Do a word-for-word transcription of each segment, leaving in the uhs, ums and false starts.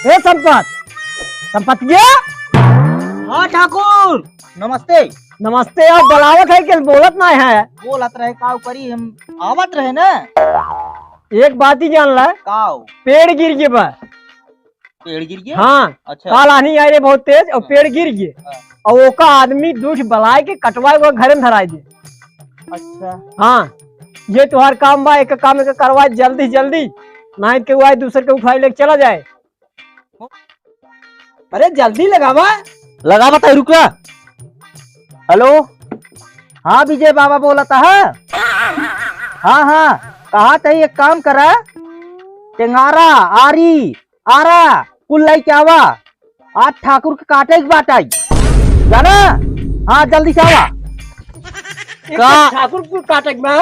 ए संपत, संपत गया? हाँ ठाकुर, नमस्ते। नमस्ते, आप बुलावत है कि बोलत ना है? बोलत रहे, का करी हम, आवत रहे ना। एक बात ही जान ला। का हो? पेड़ गिर गए बा। पेड़ गिर गया? हाँ। अच्छा। काल आनी आई रहे बहुत तेज और हाँ। पेड़ गिर गए। हाँ। और ओका आदमी दूठ बलाए के कटवाए, वो घर में धराए दे। अच्छा। हाँ, ये तोहार काम बा, एक काम एक करवा जल्दी जल्दी, नाहीं के वाई दूसर के उठाई लेके चला जाए। अरे जल्दी लगावा। लगावा तो रुक। हेलो, हाँ विजय बाबा बोलत है। हाँ हाँ, कहा तही एक काम करा, टेंगारा, आरी, आरा कुल लइके आवा, आज ठाकुर के काटे के बाटे। जाना? हाँ, जल्दी से आवा। का? ठाकुर कुल काटे के बा?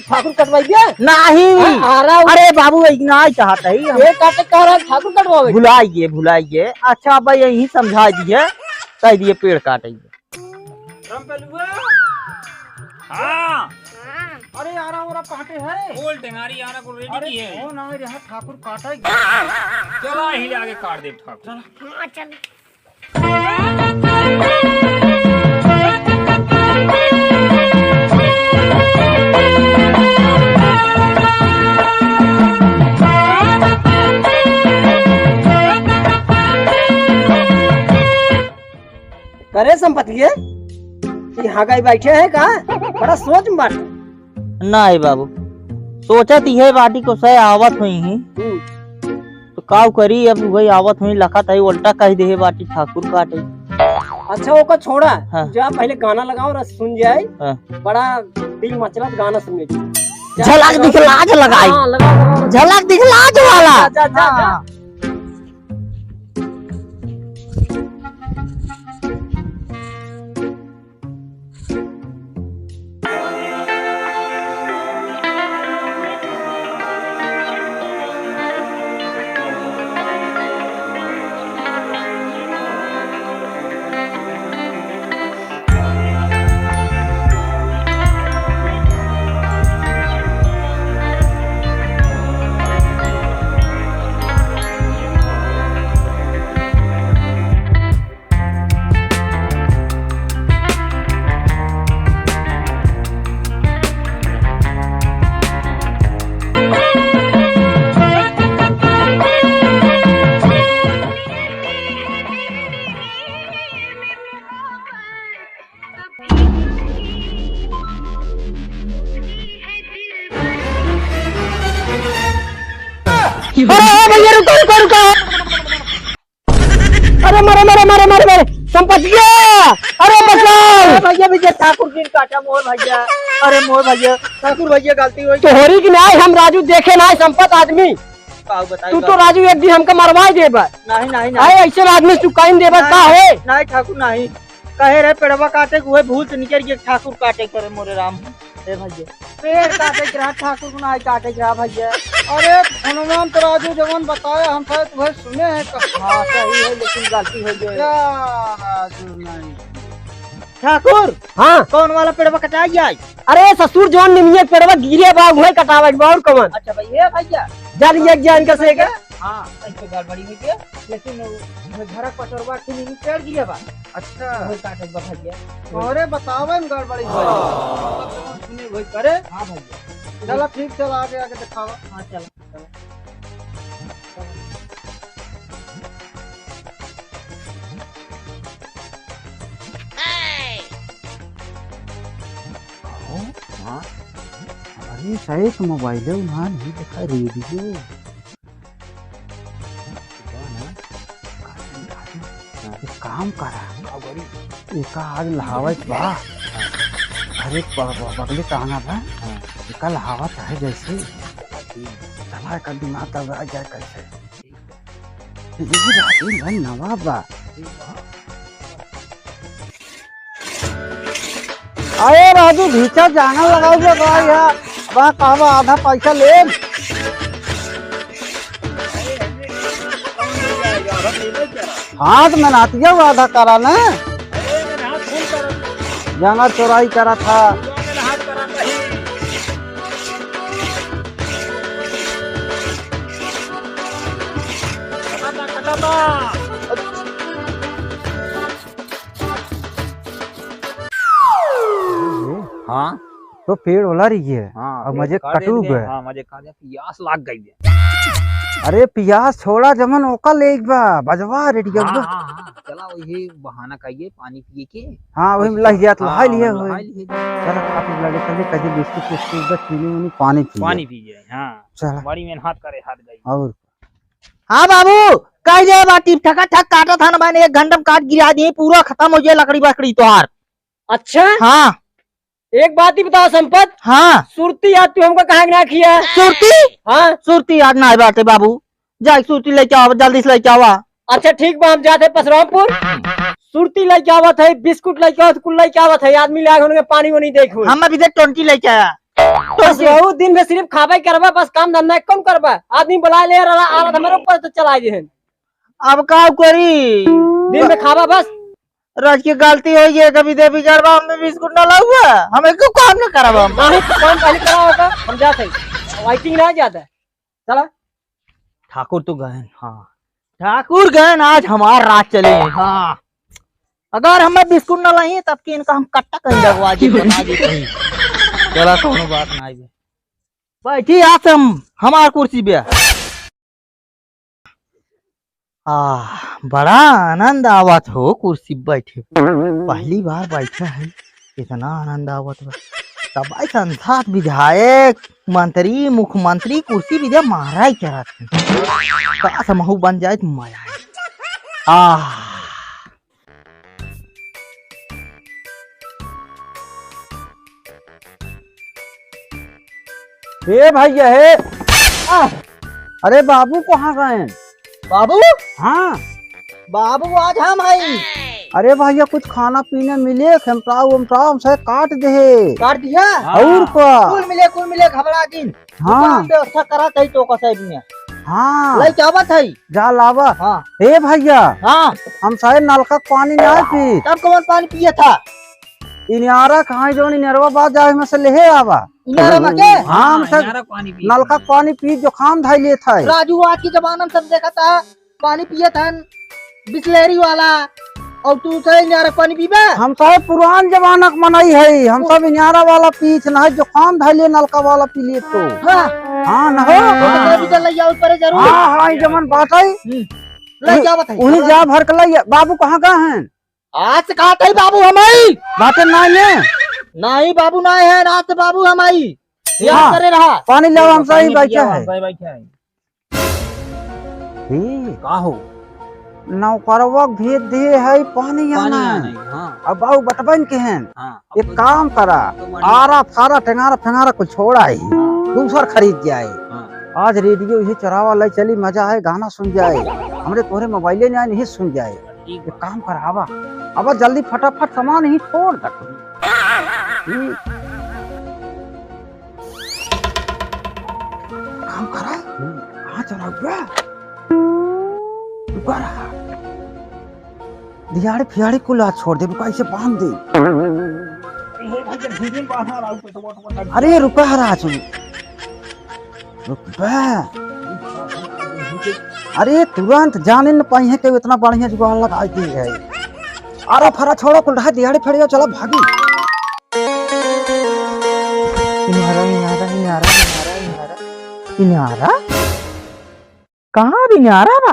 ठाकुर कटवाई दे? नहीं। हाँ, आरा उ- अरे बाबू, ई नाहीं चाहत है हम। ये काटे कह रहा है, ठाकुर कटवावे। भुलाइए, भुलाइए। अच्छा, अब यही समझा दिए, कह दिए पेड़ काटेंगे। रामपेलुआ। हाँ। अरे यारा, ओरा काटे है। बोल टेंगारी यारा को रेडी अरे की है। कौन आ रहा ठाकुर काटे? चला ही आगे काट दे ठाकुर। चला। हाँ, चल। करे संपत के, यहाँ कहीं बैठे हैं का? बड़ा सोच में बाटे। नाहीं बाबू, सोचत ही है बाटी को सह आवत हुई ही। हम्म। तो काउ करी, अब वही आवत हुई, लखत है, उल्टा कह दे है बाटी ठाकुर काटे। अच्छा, ओका छोड़ा, हाँ। जा पहले गाना लगाओ और सुन जाए। हाँ। बड़ा दिल मचलत गाना सुनने की। जा, झलक लगाओ। दिखला, झलक आई। हाँ, लगाओ, लगाओ। झलक दिखला, झलक वाला। जा, जा, जा, जा। हाँ। अरे, ए भैया, रुको, रुको, रुको। अरे, मरे, मरे, मरे, मरे, मरे। संपत गया। अरे, बचाओ। अरे भैया, भैया, ठाकुर जी काटा मोर भैया। अरे मोर भैया, ठाकुर भैया, गलती होई। तोहरी की नाहीं, हम राजू देखे नाहीं संपत आदमी। का बताई तू तो बाबू? राजू एक दिन हमका मरवाई देबा। नहीं, नहीं, अरे नहीं। ऐसे आदमी से तू कहीं देबा नहीं, का है? नहीं ठाकुर नहीं। कहे रहे पेड़वा काटे के, उहे भूल से निकल गया ठाकुर काटे के रहे मोरे राम। ए भैया, पेड़ काटे के रहा ठाकुर को नहीं काटे के रहा भैया। अरे हनुमान तो राजू जवन बताया हम शायद वह सुने हैं क-, हाँ सही है लेकिन गलती हो गई। क्या राजू नहीं। ठाकुर, हाँ। कौन वाला पेड़वा कटाई जाए? अरे ससुर, जौन निमिये पेड़वा गिरे बा, उहे कटावे के बा, और कौन? अच्छा भाई, ये भैया। जान, ये जान कैसे के? हाँ, एक तो गड़बड़ी हुई के, लेकिन वो घर का पचोरवा के नीचे पेड़ गिरे बा। अच्छा। उहे काटे के बा भैया। अरे बतावे में गड़बड़ी हुई। सुने वही करे। हाँ भैया। चला ठीक, चला आगे, आगे दिखावा। हाँ, चला। अहो, हाँ? अरे, शायद मोबाइल है, वहाँ नहीं देखा, रेडियो। हाँ। एक काम करा, एका आज लहावत बा। अरे, ब-, ब-, बगले टांगा बा। हाँ। एका लहावत है जैसे। चला, एका दिमाग दौड़ा जाए कैसे। ये राजू भाई नवा बा। अरे राजू, भीतर जाना लगाओ बे भाई यार। बा कहवा आधा पैसा ले। हाथ में नातिया आधा करा ना। जाना चोराई करा था। हाँ। तो पेड़ वाला रही है। हाँ, अब पेड़ मजे काट कटू दिए। गए। हाँ, मजे काट दिए, पियास लाग गई है। अरे पियास छोड़ा, जमन ओका ले एक बा, बजवा रेडी हाँ, बा। हाँ, हाँ, चला वही बहाना कहिए पानी पिए के। हाँ, वही और लह जात, हाँ, लहाई लिए वही हुए। लहाई लिए। चला, काट लगे, चले, कजे बिस्कुट, बिस्कुट, बस चीनी, उनी, पानी पिए। पानी पिए, हाँ। चला। बड़ी मेहनत करे, हाथ गई। और हाँ बाबू, कह दे बा, टिप ठका ठक काटत हन, मैंने एक घंटा में काट गिरा दिए, पूरा खत्म हो जाए लकड़ी बकड़ी तोहार। अच्छा? हाँ। एक बात ही बताओ संपत। हाँ। सुरती याद तू हमको कहाँ के ना किया? सुरती? हाँ। सुरती याद ना बाटे बाबू, जाए सुरती लेके आवा, जल्दी से लेके आवा। अच्छा ठीक बा, हम जाते पसरामपुर, सुरती लेके आवत है, बिस्कुट लेके आवत, कुल लेके आवत है, आदमी ले आके उनके पानी वो नहीं देखो। हम अभी तक ट्वेंटी लेके आया। बस बहुत दिन में सिर्फ खाबे करबा, बस काम धंधा कौन करबा? आदमी बुला ले रहा, आ रहा हमारे ऊपर तो चला गए हैं। अब का करी? दिन में खाबा बस। राज की गलती हो गई, कभी देवी गरबा में बिस्कुट ना लाऊंगा, हमें क्यों काम ना करबा हम? नहीं तो काम पहले करा होगा, हम जाते हैं। वेटिंग ना ज्यादा। चला। ठाकुर तो गए हैं, हाँ। ठाकुर गए हैं, आज हमार राज चले हैं, हाँ। अगर हमें बिस्कुट ना लाई, तब की इनका हम कट्टा कहीं लगवा दी, बना दी कहीं। चला, कोनो बात ना आई। बैठी आज हम, हमार कुर्सी पे। आ, बड़ा आनंद आवत हो कुर्सी बैठे। पहली बार बैठा है, इतना आनंद आवत बा। तब भाई संसद विधायक, मंत्री, मुख्यमंत्री कुर्सी भी दे महाराज करत है। काश हमहू बन जाए तो मजा आए। आ, हे भैया, हे। आ, अरे बाबू कहाँ गए? बाबू? हाँ। बाबू आज हम हई। अरे भैया, कुछ खाना पीना मिले, खेमटाऊ वेमटाऊ हमसे काट दे। काट दिया? हाँ। और का? कुल मिले, कुल मिले, घबरा जिन। हाँ। दुकान व्यवस्था करा तई तो का साइड में। हाँ। लइके आवत हई। जा लावा। हाँ। हे भैया। हाँ। हम सारे नलका के पानी ना पी। तब कौन पानी पिए था? इनियारा कहाँ जौन इनियरवा बात जाए में से लेहे आवा। इनियारा में के? हाँ, हम हाँ, सब इनियारा पानी पी। नलका के पानी पी जुकाम धाई लेत है। राजू आज के जमाना में सब देखा था। पानी पियत हन, बिसलेरी वाला, और तू से इनियारा पानी पीबे? हम तो पुरान जमाना के मनई है, हम सब इनियारा वाला पीत ना है, जुकाम धइले नलका वाला पी ले तो। हाँ। हाँ, न हो। तो हाँ। दे भी तो लइया ऊपर जरूर। हाँ, हाँ, ई जमन बात है। हम्म। लइया बताई। उन्हीं जा भर के लइया। बाबू कहाँ गए हैं? आज से कहा था बाबू हम आई। बातें ना ले। नहीं बाबू ना है, आज से बाबू हम आई। याद हाँ। करे रहा। पानी लाओ, हम सही पानी बैठा पिया, है। हम सही बैठा है। हे। का हो? नौकरवा के भेज दे है पानी पानी आना आना है। है, हाँ। अब बाबू बटबन के हैं। हाँ, अब एक तो काम करा, तो मानी। आरा फारा टेंगारा फेंगारा कुछ छोड़ा ही। हाँ। दूसर खरीद जाए। हाँ। आज रेडियो ही चरावा लाई चली, मजा आए, गाना सुन जाए। हमरे तोहरे मोबाइले नहीं आए, नहीं सुन जाए। ठीक एक बा। काम करा, आवा, आवा जल्दी फटाफट सामान ही छोड़ दे। हम्म। काम करा? कहाँ चला गया? रुका रहा। दिहाड़ी फिहाड़ी कुल आज छोड़ दे, रुका इसे बांध दे। अरे रुका रहा तू। रुक बे। अरे तुरंत जाने न पाई है कि इतना बढ़िया जुगाड़ लगा दी है। अरे फरा छोड़ा कुल रहा, दिहाड़ी फड़िया चला भागी। इनारा, इनारा, इनारा, इनारा, इनारा। इनारा? कहाँ अब इनारा बा?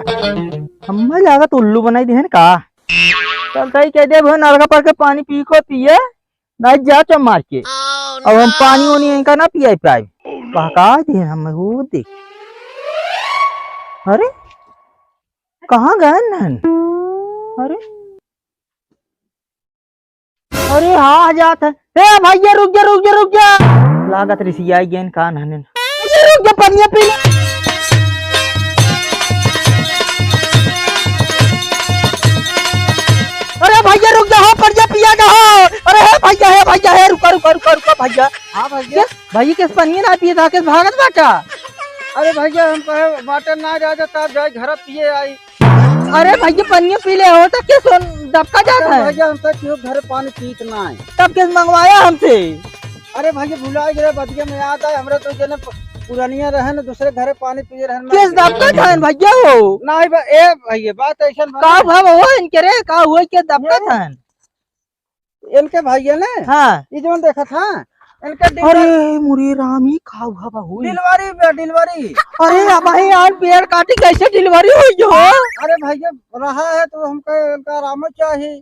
हमें लागत उल्लू बनाई दिहन का? चल सही कह दे, वो नलका पर के पानी पी को पिए, नहीं जा चम मार के। अब हम पानी वानी इनका ना पियाई पाए। बहका दिहन हमें वो देख। अरे, कहाँ गए नहन? अरे, अरे हाँ, जात है। ए भैया, रुक जा, रुक जा, रुक जा। लागत रिसियाई गेन का नहने। भैया, रुक जा, पनिया पी ले। अरे भैया, रुक जा, हो, पनिया पिया ना हो। अरे हे भैया, हे भैया, हे, रुका, रुका, रुका, रुका, भैया। हाँ भैया। के, भैया, केस पनिया ना पिए था, केस भागत बाटा? अरे भैया, हम कहे बाटन ना जा, जा, तब जाए घर पिए आई। अरे भैया, पनिया पी ले हो तो के सोन दबका जात अरे है? भैया, हम तो क्यों घर पानी पीत ना है। तब के मंगवाया हमसे? अरे भैया, भुला गए, बतिया में याद आए, हमरे तो जने प-, पुरनिया रहे न, दूसरे घरे पानी पिए रहे न, केस दबकत हन भैया हो। नहीं बा, ए भैया, बात ऐसन बा का ना। भा हो इनके रे, का हुआ के दबकत ये हन? इनके भैया ने, हाँ। ई जौन देखत हा, इनके डिलीवर-, अरे मुरे राम, ई का हुआ बा हो? डिलीवरी बा, डिलीवरी। अरे अब भाई यार, पेड़ काटी कैसे डिलीवरी हुई हो? अरे भैया, रहा है तो हमको इनका आराम चाहिए।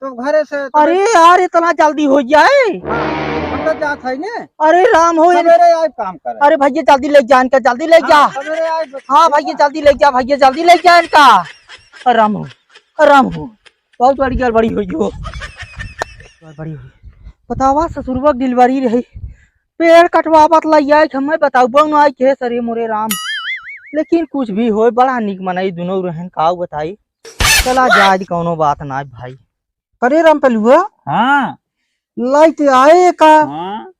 तो घरे से तो अरे यार, इतना जल्दी हो जाए? हाँ, हम तो जात है ने। अरे राम हो, सवेरे आए काम करे। अरे भैया, जल्दी ले जा इनका, जल्दी ले जा। हाँ, सवेरे आए बस। हाँ भैया, जल्दी ले जा भैया, जल्दी ले जा इनका। अरे राम हो, अरे राम हो, बहुत बड़ी गड़बड़ी हुई हो, गड़बड़ी हुई। बतावा, ससुरवा के डिलीवरी रही, पेड़ कटवावत लई आए, हमें बताऊ बहु ना आए के सरे मोरे राम। लेकिन कुछ भी होए, बड़ा निक मनई दुनो रहन, काऊ बताई। चला जाए, कौनो बात ना भाई। करे राम पलुआ? हाँ। लाइट आए का? हाँ।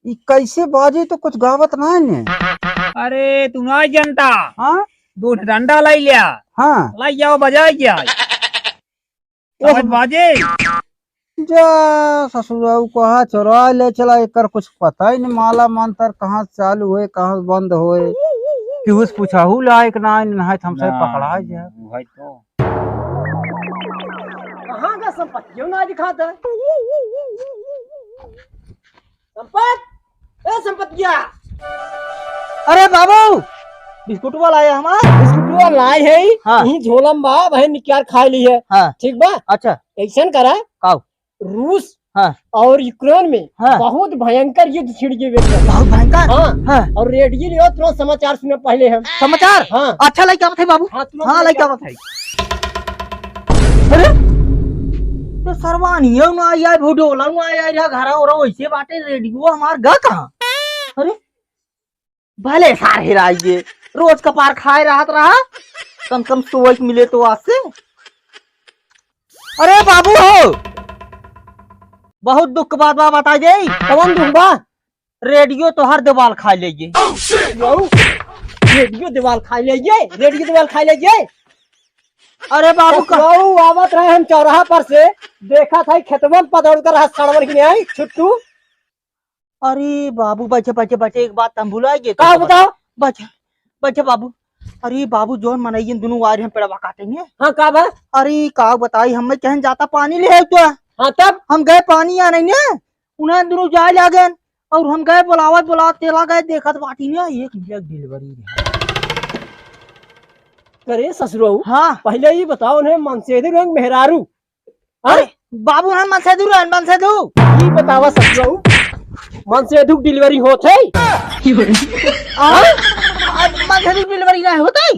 ई कैसे बाजे तो कुछ गावत ना है ने? अरे तू ना जनता। हाँ? दो ठे डंडा लाई लिया। हाँ। लाई जाओ बजाए जाए। ओह। समझ बाजे। जा ससुरा, ऊ कहाँ चोरा ले चला, एकर कुछ पता ही नहीं, माला मंत्र कहाँ से चालू होए, कहाँ से बंद होए। केहू से पूछाहू लायक ना, नहीं तो हमसे ना, पकड़ा जाए। वही तो। कहाँ का संपत्ति? क्यों ना दिखाता है? संपत, ए संपतिया। अरे बाबू, बिस्कुटवा लाए हमार। बिस्कुटवा लाए है, हाँ। यही झोलम बा, वही निकाल खा ली है। हाँ। ठीक बा? अच्छा। ऐसन करा, काऊ? रूस हाँ। और यूक्रेन में हाँ। बहुत भयंकर युद्ध छिड़ गए एकदम। बहुत भयंकर? हाँ। हाँ। और रेडियो लियो, तुरंत समाचार सुने पहले हम। समाचार? हाँ। अच्छा, लाइक आवत है बाबू। हाँ, तुरंत हाँ, लाइक लाइक आवत है। अरे, तो सरवानी है ना यार, भुडोला ना यार, यार घर और वैसे बाटे, रेडियो हमार गा कहाँ? अरे, भले सार हेराई गे, रोज कपार खाए रहत रहा, कम से कम सोए के मिले तो आज से। अरे बाबू हो, बहुत दुख के बात बा, बता दे। कौन दुख बा? रेडियो तोहर देवाल खाए ले गे। यो, रेडियो देवाल खाए ले गे, रेडियो देवाल खाए ले गे। अरे बाबू का बाबू आवत रहे हम चौराहा पर से, देखा था खेतवन पदौड़ कर रहा सड़वन की नहीं आई छुट्टू। अरे बाबू, बचे, बचे, बचे, एक बात हम भुला गए। का तो बताओ? बचे, बचे बाबू। अरे बाबू, जौन मनइयन दुनू आ रहे हैं पेड़वा काटेंगे। हाँ, का बा? अरे का बताई, हमें कहन जाता पानी ले आए तो। हाँ, तब? हम गए पानी आने ने, उन्हें दुनू जाए लागन और हम गए बुलावत, बुलावत चला गए, देखत बाटी ने एक मिनट डिलीवरी है। अरे ससुरऊ, हाँ। पहले ये बताओ उन्हें मनसेधु रंग मेहरारू। अरे, बाबू, हम मनसेधु रहन, मनसेधु। ई बतावा ससुरऊ, मनसेधु के डिलीवरी होत है? हाँ? आज मनसेधु के डिलीवरी नहीं होत है?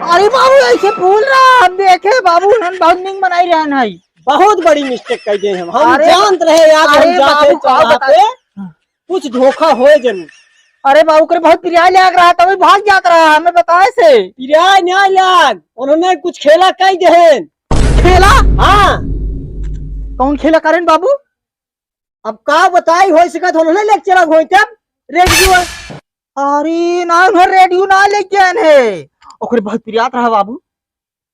अरे बाबू, ऐसे भूल रहा, हम देखे बाबू, हम बहुत निक मनाई रहन है। बहुत बड़ी मिस्टेक कर गए हम। हम अरे, जानत रहे यार, अरे हम जाते बाबू, का चौराहा बताए? पे, कुछ धोखा होए जरूर। अरे बाबू, ओकरे बहुत पिराय लाग रहा, तभी भाग जात रहा, हमें बताए से। पिराय ना लाग, उन्होंने कुछ खेला कई देहेन। खेला? हाँ। कौन खेला करेन बाबू? अब का बताई, हो सकत उन्होंने लेक्चर होई तब रेडियो। अरे ना, उन्हें रेडियो ना लेके आए हैं। ओकरे बहुत पिरात रहा बाबू,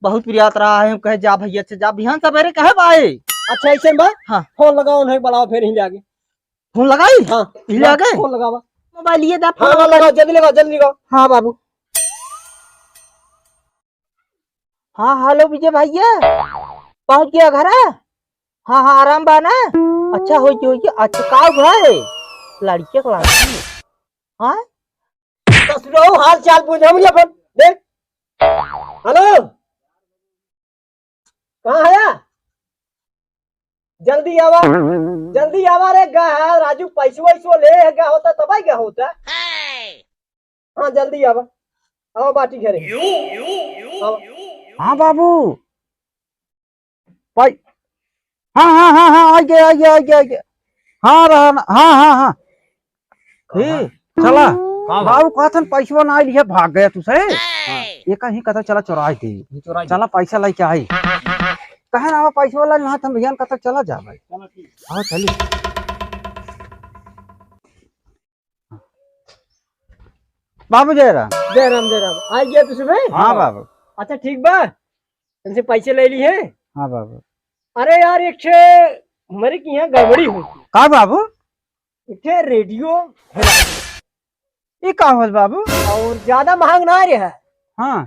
बहुत पिरात रहा है, कहे जा भैया से जा, बिहान सवेरे कहे बाए। अच्छा, ऐसे बा? हाँ। फोन लगाओ उन्हें, बुलाओ फिर यहीं ले आगे। फोन लगाई? हाँ। यहीं ले आगे? फोन लगावा। मोबाइल ये दा, हाँ, फोन हाँ, लगाओ, जल्दी लगाओ, जल्दी लगाओ। हाँ बाबू। हाँ, हेलो विजय भैया, पहुँच गया घर? हाँ, हाँ, आराम बा ना? अच्छा, होई के, होई के, अच्छा, का हुआ है? लड़किया के लड़की। हाँ? ससुरो, हाल चाल पूछ, हम अपन देख। हेलो, कहाँ है? जल्दी आवा, जल्दी आवा रे, गा, राजू, पैसो वैसो ले है, गा होता, तब आई गा होता। हाँ, जल्दी आवा, आवा बाटी घरे। आवा। हाँ बाबू, पाई, हाँ, हाँ, हाँ, हाँ, आ गया, आ गया, आ गया, आ गया। हाँ, रहा ना, हाँ, हाँ, हाँ। हे, चला। का बा? बाबू कहत हन पैसवा ना आइल है, भाग गया तू से। हाँ। ये कहीं कहता चला चोराई दे। चोराई दे। चला पैसा लेके आई। कहे ना पैसवा ला ना, हम भैया कहता चला जा भाई। चलो ठीक। हाँ, चली। बाबू जय राम। जय राम, जय राम। आ गया तू सुबह? हाँ बाबू। अच्छा ठीक बा, तुमसे पैसे ले ली है। हाँ बाबू। अरे यार, एक ठे हमारे के यहाँ गड़बड़ी हो गई। का बाबू? एक ठे रेडियो हेरा गया। ई का होल बाबू? और ज्यादा महंग ना रहा। हाँ।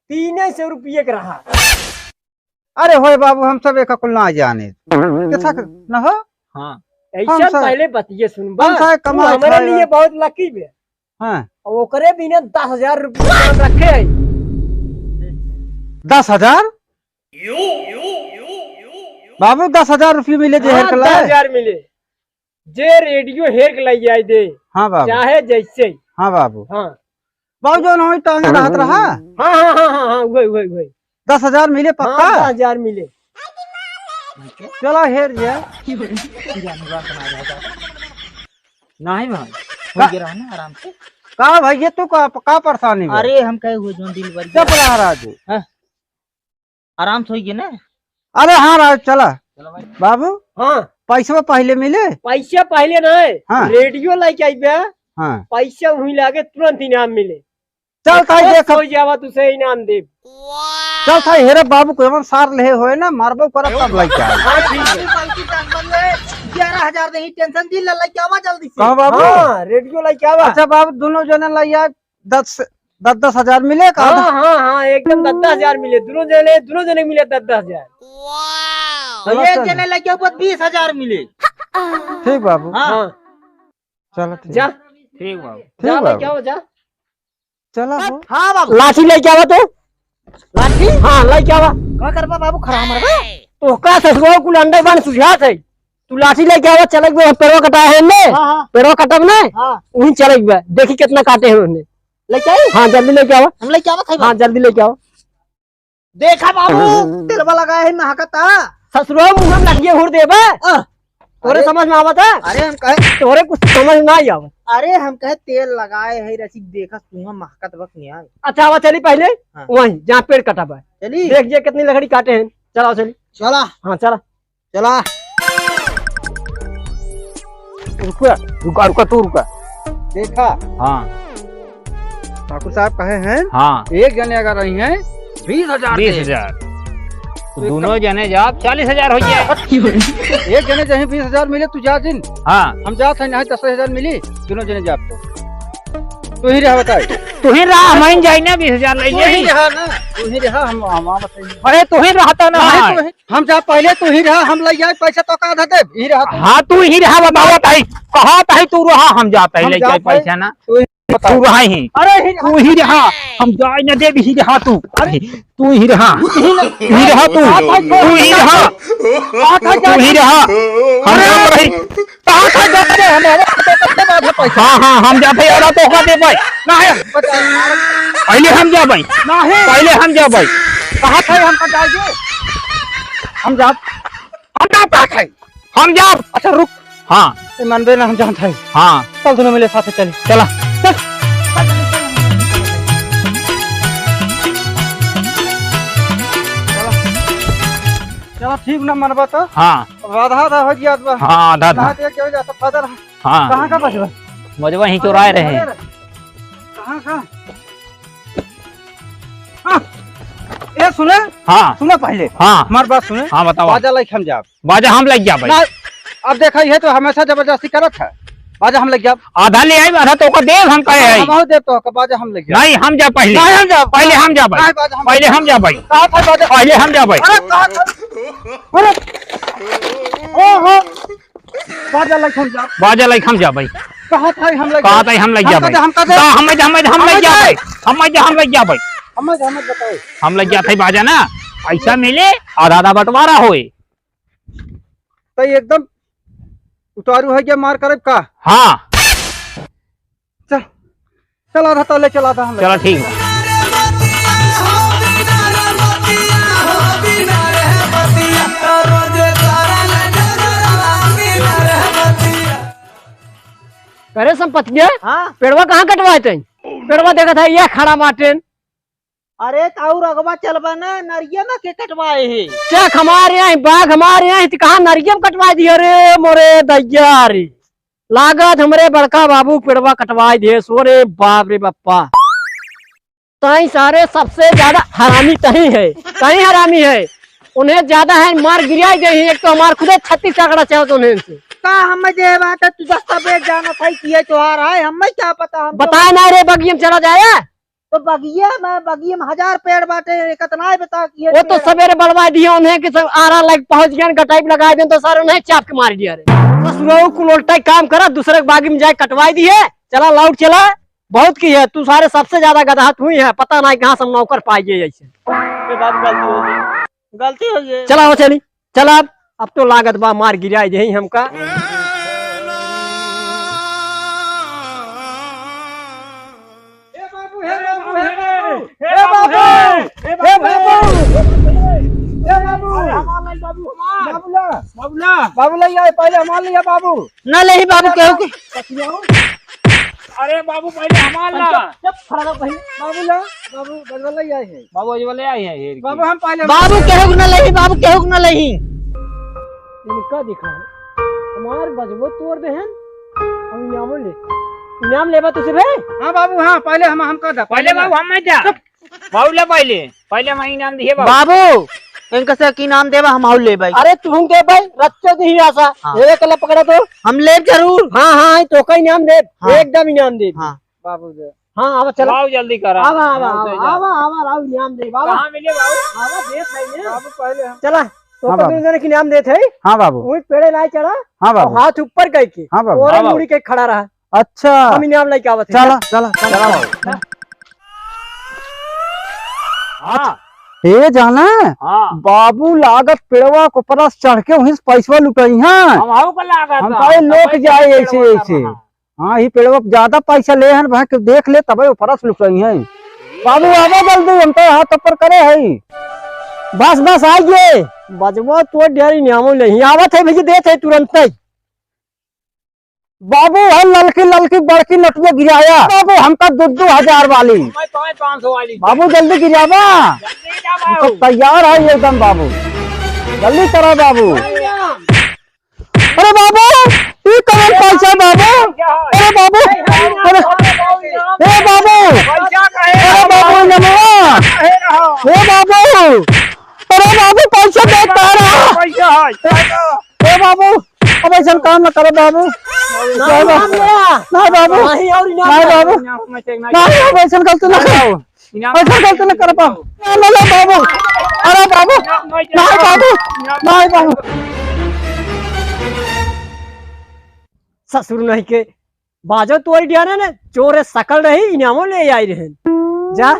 तीन सौ रुपये का रहा। अरे होय बाबू, हम सब एक कुल ना जाने। कैसा क-, न हो? हाँ। हम ऐसा सब, पहले बतिये सुन हम बस। सब तू कमाए हमारे खाए लिए वाले। बहुत लकी बे। हाँ। और ओकरे बिना दस हजार रुपये रखे है। दस हजार? बाबू, दस हजार रुपये मिले जे हेर हाँ, के लाए। दस हजार मिले। जे रेडियो हेर के लाई जाए दे। हाँ बाबू। चाहे जैसे। हाँ बाबू। हाँ। बाबू, जौन होई टांग रहत रहा। हाँ, हाँ, हाँ, हाँ, हाँ, वही, वही, वही। दस हजार मिले पक्का? हाँ, दस हजार मिले। चला हेर जे। नहीं भाई, का? हो गया रहा ना आराम से। का भाई, ये तू का, का परेशानी बा? अरे, हम कहे हुए जौन डिलीवरी चुप रहा राजू। हाँ। आराम से होइगे ना? अरे हाँ राज, चला। चलो भाई। बाबू, हाँ। पैसवा पहले मिले? पैसा पहले नहीं, हाँ। रेडियो लेके आइबे। हाँ। पैसा वहीं लागे, तुरंत इनाम मिले। चल ताई, एक देख। हो जावा, तुसे इनाम देब। चल ताई, हेरे बाबू को एवन सार लेहे होए ना, मारबो करब तब लेके आए। हाँ, ठीक है। बल्कि टेंशन ले, ग्यारह हजार देही, टेंशन दिल लेके आवा जल्दी से। कहो बाबू? हाँ, रेडियो लेके आवा। अच्छा बाबू, दोनों जने लइया दस, दस दस हजार मिले का? हाँ, हाँ, हाँ, एकदम दस दस हजार मिले, दोनों जने, दोनों जने मिले दस दस हजार। चलो, एक चल। जने लेके ऊपर बीस हजार मिले। ठीक बाबू। हाँ। हाँ। चलो, ठीक। जा। ठीक बाबू। ठीक जा, बाबू। लेके आओ, जा। चला हो। हाँ बाबू। लाठी लेके आवा तो। लाठी? हाँ, लेके आवा। का करबा बाबू, खड़ा मरबा? तो का ससुरो कुल अंडे बन सुझात है। तू लाठी लेके आवा, चलक बे, पेड़वा कटा है ने? हाँ, हाँ। पेड़वा कटब ने? हाँ। वहीं चलक बे, देखी कितना काटे हैं उन्हें। लेके आई? हाँ, जल्दी लेके आवा। हम लेके आवा, खाई हाँ, बा। जल्दी लेके आवा। देखा बाबू, तेलवा लगाए है, महकता। ससुरो मुँह में लगिए हुर देबे। आह। तोरे अरे, समझ में आवत है? अरे हम कहे तोरे कुछ समझ ना ही आवत। अरे हम कहे तेल लगाए है, रसिक देखा सुहा महकत बक नहीं आए। अच्छा, आवा चली पहले हाँ। वहीं जहाँ पेड़ कटा बा। चली। देख जे कितनी लकड़ी काटे हैं। चलाओ चली। चला। हाँ, चला। चला। रुका, रुका, रुका, तू रुका। देखा। हाँ। ठाकुर साहब कहे हैं, हाँ। एक जने अगर रही हैं, बीस हजार दे। बीस हजार। तो तो दोनों जने जाब, चालीस हजार हो जाए। एक जने जहीं बीस हजार मिले, तू जा दिन। हाँ। हम जात है, नहीं दस हजार मिली, दोनों जने जाब तो। तू ही रहा बताए। तू ही रहा, हम ही जाई ना, बीस हजार ले तू ही जाई। रहा ना, तू ही रहा, हम, हम, हम बताइए। अरे, तू ही रहता ना नहीं, है। तू ही हम जा पहले, तू ही रहा, हम लइ जाए पैसा तो का आधा देब, ही रहा तू। हाँ, तू ही रहा, बतावत है, कहत है तू रहा, हम जात है, हम लइ जाए जात है। पैसा ना। तू ही बताओ। तू रहा ही। अरे, ही रहा। तू ही रहा, हम जाए न देब, ही रहा तू। अरे। तू ही रहा। तू ही ना। ही रहा तू। बात है, तू ही रहा। बात है, तू ही रहा। हम अरे। जात रही। कहाँ का जाते हैं? हम, हम तो करते ना थे पैसा। हाँ, हाँ, हम जाते हैं, और तो का दे भाई? ना है। पहले हम जा भाई। ना है। पहले हम जा भाई। कहाँ थे हम पता है? हम जा। हम जा, कहाँ थे? हम जा। अच्छा, रुक। हाँ। ए, मनबे ना, हम जानत है। हाँ। चल, दोनों मिले साथे चली। चला। चल। चला, ठीक ना मनबा तो? हाँ। अब आधा आधा हो गया, अब हाँ, आधा आधा। कहाँ देख के हो जाता, फादर? हाँ। कहाँ का बजवा? बजवा ही चोराए रहे। कहाँ का? हाँ। ए, सुने? हाँ। सुने पहले। हाँ। हमार बात सुने। हाँ, बताओ। बाजा लाइक हम जाब। बाजा हम लइ जाबै। ना, अब देखा, ये तो हमेशा जबरदस्ती करत है। बाजा हम लइ जाब। आधा ले आइब, आधा तो ओका देब, हम कहे हैं। हम देब तो ओका, बाजा हम लइ जाब। नहीं, हम जा पहले। नहीं, हम जाब। पहले हम जाबै। नहीं, बाजा हम पहले हम जाबै। कहा था बाजा? पहले हम जाबै। अरे, कहा था? अरे, ओ हो। बाजा लइक हम जाब। बाजा लइक हम जाबै। कहा था हम लइ जाब। कहा था हम लइ जाबै। हम कहा था? हम, हम, हम, हम लइ जाबै। हम जा, हम लइ जाबै। हम लइ जाबै। हम लइ जात है बाजा ना। पैसा मिले, आधा आधा बंटवारा होए। तो एकदम उतारू है क्या, मार करब का? हाँ। चल, चल आधा तले चला था हम लोग। चला ठीक बा। अरे संपतिया, हाँ? पेड़वा कहाँ कटवाए तई? पेड़वा देखत है ये खड़ा बाटेन। अरे, त और अगवा चलबा ना, नरिया में के कटवाए हे? चक हमारे यहाँ, बाघ हमारे यहाँ, त कहाँ नरिया में कटवाए दिया रे, मोरे दैया रे। लागत हमरे बड़का बाबू पेड़वा कटवाए दिए सो रे, बाप रे बप्पा। ताई सारे सबसे ज्यादा हरामी तही है, तही हरामी है। उन्हें ज्यादा है, मार गिराई गई है, एक तो हमार खुदे छत्तीस आंकड़ा चाहत उन्हें से। का हमें दे बाटे, तू दस्तावेज जानत है कि ये तोहार है, हमें क्या पता, हम तो बताए ना रे, बगिया में चला जाए। तो बगिया में, बगिया में हजार पेड़ बाटे, कितना है बता कि ये वो तो पेड़ है। सवेरे बढ़वा दिए उन्हें कि सब आरा लग पहुंच गया, गटाई लगा दे तो सारे उन्हें चाप के मार दिया रे। ससुराल कुल उल्टा ही काम करा, दूसरे के बागी में जाए कटवाई दिए, चला लौट चला, बहुत की है तू, सारे सबसे ज्यादा गदहा तू ही है, पता नहीं कहाँ से हम नौकर पाइए ऐसे। ए बाबू, गलती हो गई, गलती हो गई। चला हो चली। चल अब, अब तो लागत बा मार गिराई देही हमका। ए बाबू, हे बाबू, हे बाबू, हे बाबू, हे बाबू, हे बाबू। अरे हमार नहीं बाबू, हमार। बाबूला, बाबूला, बाबूला, ये पहले हमार लिया बाबू। ना लेही बाबू, केहू के। अरे बाबू, पहले हमार ला। चुप, खड़ा रहो पहले। बाबू ला, बाबू बजवले आए हैं। बाबू बजवले आए हैं, हेर के। बाबू हम पहले बाबू केहू के ना लेही, बाबू केहू के ना लेही। इनका दिखा, हमार बजवो तोड़ दे हैं। हम इनामो ले, इनाम लेबा तुझे बे? हाँ बाबू, हाँ, पहले हम, हम कर दा, पहले पहले बाबू हम मत जा। चुप। बाबू ला पहले, पहले हम इनाम दिए बाबू। बाबू, इनका से की नाम देबा, हम आउ लेबै। अरे तू दे भाई, रच्चो दी आसा। हाँ। एक ला पकड़ा तो। हम लेब जरूर। हाँ, हाँ, तो का इनाम देब, हाँ। एकदम इनाम देब। हाँ। बाबू दे। हाँ, आवा चला। बाबू जल्दी करा। आवा, आवा, हाँ, आवा, दे जा। आवा, आवा, आवा, इनाम देब, आवा। कहाँ मिले बाबू? आवा, देत है ना। बाबू पहले हम चला, तो हाँ का बाबू। दूसरे की इनाम देत है। हाँ बाबू। वही पेड़े लाए चला। हाँ बाबू। और हाथ ऊपर करके। हाँ बाबू। और हाँ बाबू। मुड़ी के खड़ा रहा। अच्छा। हम इनाम लेके आवत है। चला, चला, चला। चला बाबू। हाँ। ए जाना, हाँ। बाबू लागत पेड़वा के ऊपर से चढ़ के वहीं से पैसवा लुटाई हैं। हम हऊ का लागत हम बा। कहे लोग पैसा जाए के ऐसे, पेड़वा ऐसे। चढ़ा। हाँ, ई पेड़वा पे ज्यादा पैसा ले हैं, वहाँ के देख ले, तबे ऊपर से लुटाई हैं। बाबू आवा जल्दी, हम तो हाथ ऊपर करे हैं। बस, बस, आइए। बजवा तो ढेर इनामो नहीं, आवत है भैया, देत है तुरंत ही। बाबू, है ललकी ललकी बड़की नोटिया गिराया। बाबू, हमका दो दो हजार वाली। मैं पाँच पाँच सौ वाली। बाबू, जल्दी गिरावा। जल्दी जा हम तो बाबू। तैयार है एकदम बाबू। जल्दी करा बाबू। अरे बाबू, ई कौन पैसा बाबू? अरे बाबू, अरे, ए बाबू, पैसा काहे अरे बाबू, नमवा। काहे रहा? ए बाबू, अरे बाबू, पैसा दे पा रहा। पैसा है। ए बाबू, अब ऐसा काम ना करो बाबू। ना, ना, ना। ना बाबू। नहीं, और ना नहीं बाबू। ना, ना, ना। नहीं बाबू, ऐसा गलती ना करो। इनाम ऐसा गलती ना कर पाओ। ना, ना, ना बाबू। अरे बाबू। नहीं बाबू। नहीं बाबू। ससुर नहीं के बाजो तोरी डियाने ने, चोरे सकल रही, इनामो ले आई रहे। जा,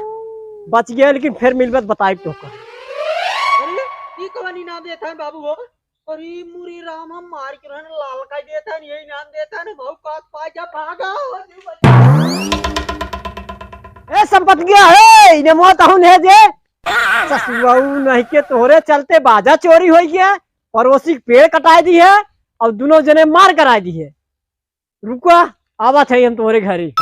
बच गया, लेकिन फिर मिलबत बताई तोका। अरे, ई कवन इनाम देत है बाबू हो? अरे मुरी राम, हम मार के रहन लाल का देत है, ये इनाम देत है ना, भाऊ का पा जा, भागा हो। ए संपत गया है, इने मौत हूं है जे। ससुरऊ नहीं के तोहरे चलते बाजा चोरी होई गया, पड़ोसी के पेड़ कटाई दी है और दोनों जने मार कराई दी है। रुका, आवत है हम तोहरे घरे।